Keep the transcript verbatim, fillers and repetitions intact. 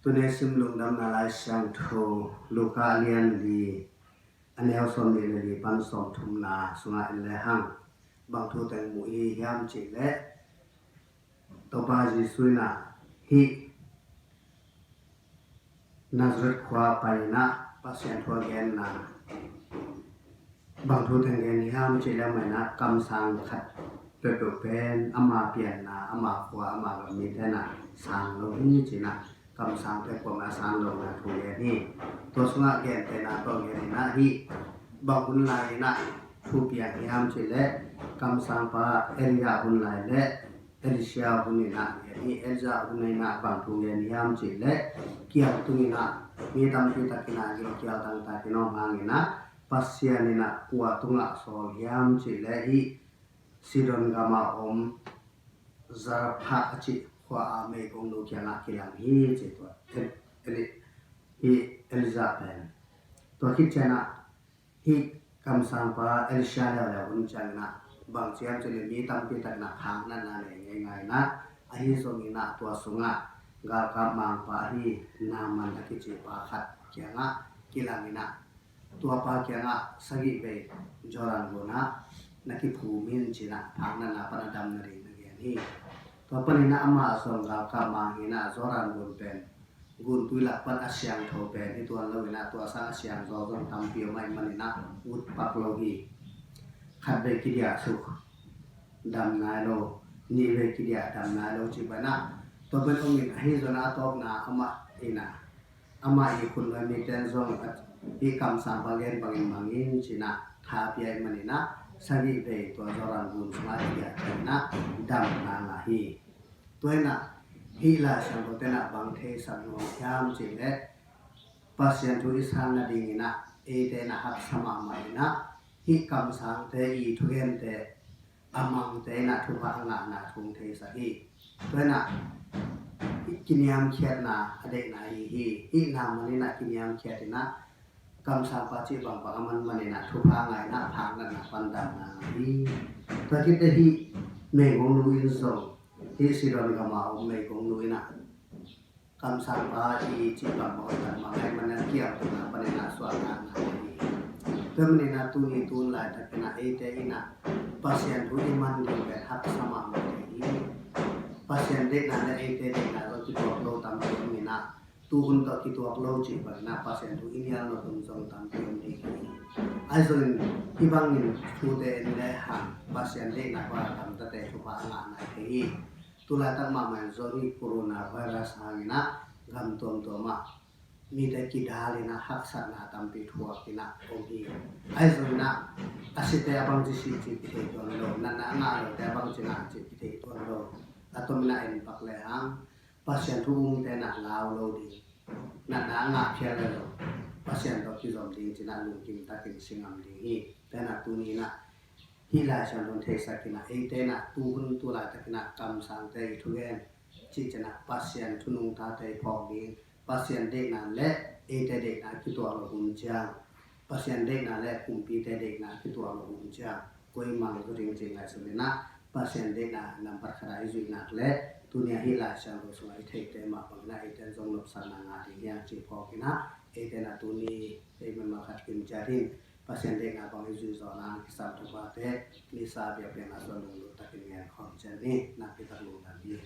Tuni sim lungdamna Lai Siangtho Luka a lian li, a neu sawmnih le li pan sawmthumna sungah en lehang bang thu teng mu i hiam cih leh, Topa Jesuh in ah hih Nazareth khua pai in ah Pasian thu a genna bang thu teng gen hiam cih leh, amah in ah kamsang khat peuhpeuh pen ama pianna, ama khua, ama gam mite in ah sang lo hi ci-in ah kamsangte kuamah a sang lohna thu gen hi. Tua sungah gentehna tawh gen in ah hih bang hun lai in ah thu piang hiam cih leh, kamsangpa Elijah hun lai le Elisha hun in ah gen hi. Elijah hun in ah bang thu gen hiam cih leh, kiang tung in ah mi tampi tak in ah gilkial tangtak in om hang in ah Pasian in ah kua tungah sawl hiam cih leh hih Sidon gam a om Zarephath a cih khua a meigongnu kiangah kilang hi ci. Tua El-, Eli-, hih Elijah pen, tua khit ciang ah hih kamsangpa Elisha leuleu hun ciang in ah bang ci hiam cih leh mi tampi tak in ah phak natna nei ngeingai in ah, ahi zongin ah tua sungah galkap mangpa ahi Naaman a kici pa khat kiangah kilang in ah, tua pa kiangah sagih vei Jordan gun ah na kiphum in ci-in ah phak natna pan a damna ding na gen hi. Tua panin ah amah zong galkap mang in ah Jordan gun pen guntui lak pan a siangtho pen hi tuan lo in ah, tua sang a siangtho zong tampi om ahih manin ah ut pak lo hi. Khat vei kidiah suk dam nai lo, nih vei kidiah dam nai lo ci bang ah, tua pen om in, ahi zongin a tawpna amah in ah, amah i khut nuai mite in zong hih kamsangpa gen bangin mang in ci-in ah tha pia ahih manin ah sagih vei tua Jordan gun sungah kidiah in ah damna ngah hi. Tua in ah hih Lai Siangtho te in ah bang theisak nuam hiam cih leh, Pasian thu i san nading in ah eite in ah haksa mahmah in ah hih kamsangte i thugente a mangte in ah thupha a ngahna thu hong theisak hi. Tua in ah kiniamkhiatna a deihna ahi hi. Hih Naaman in ah kiniamkhiat in ah kamsangpa cih bangbang a manman in ah thupha ngah in ah phak natna pan damna ngah hi. Tua khit teh hih meigongnu in zong, hih Sidon gam a om meigongnu in ah kamsangpa i cih bangbang a manman ahih manin ah kiang tung a pan in ah suahtakna ngah hi. Tua manin ah tuni tu laitak in ah eite in ah Pasian thu i man ding pen haksa mahmah hi. Pasian deihna le eite deihna zong kituak lo tampi om in ah, tu hun tawh kituak lo cih bangin ah Pasian thu i nial nop hun zong tampi om ding hi. Ahi zongin hih bangin thute en lehang Pasian deihna bang a gamtate thupha a ngah nai thei hi. Tu laitak mahmah in zong hih coronavirus hangin ah gam tuamtuam ah mite kidal in ah haksatna tampi thuak in ah om hi. Ahi zongin ah a site a bangci si cih kithei tuan lo, natna a ngah lote a bangci ngah cih kithei tuan lo. A tomin ah en pak lehang Pasian thu umte in ah lau lo ding, natna a ngah phial le lo Pasian tawh kizom ding ci-in ah lungkim takin si ngam ding hi. Tua in ah tuni in ah hih Lai Siangtho in theisak in ah eite in ah tu hun tu laitak in ah kamsangte i thugen cih ciang ah Pasian thu nungtate i phawk ding, Pasian deihna le eite deihna kituak lo hun ciang, Pasian deihna le kumpite deihna kituak lo hun ciang koi mang zaw ding cih ngaihsun in ah Pasian deihna nambat khat ah i zuih nak leh tuni a hih Lai Siangtho sungah i theihte mah bangin ah eite in zong nopsakna ngah ding hi hang cih phawk in ah, eite in ah tuni ei man mah khat kim ciat in Pasian deihna bang i zuih zawhna hang kisam thuphate Missa biakpiakna sungah lunglut takin ngen khawm ciat ni. Nakpi tak lungdam hi.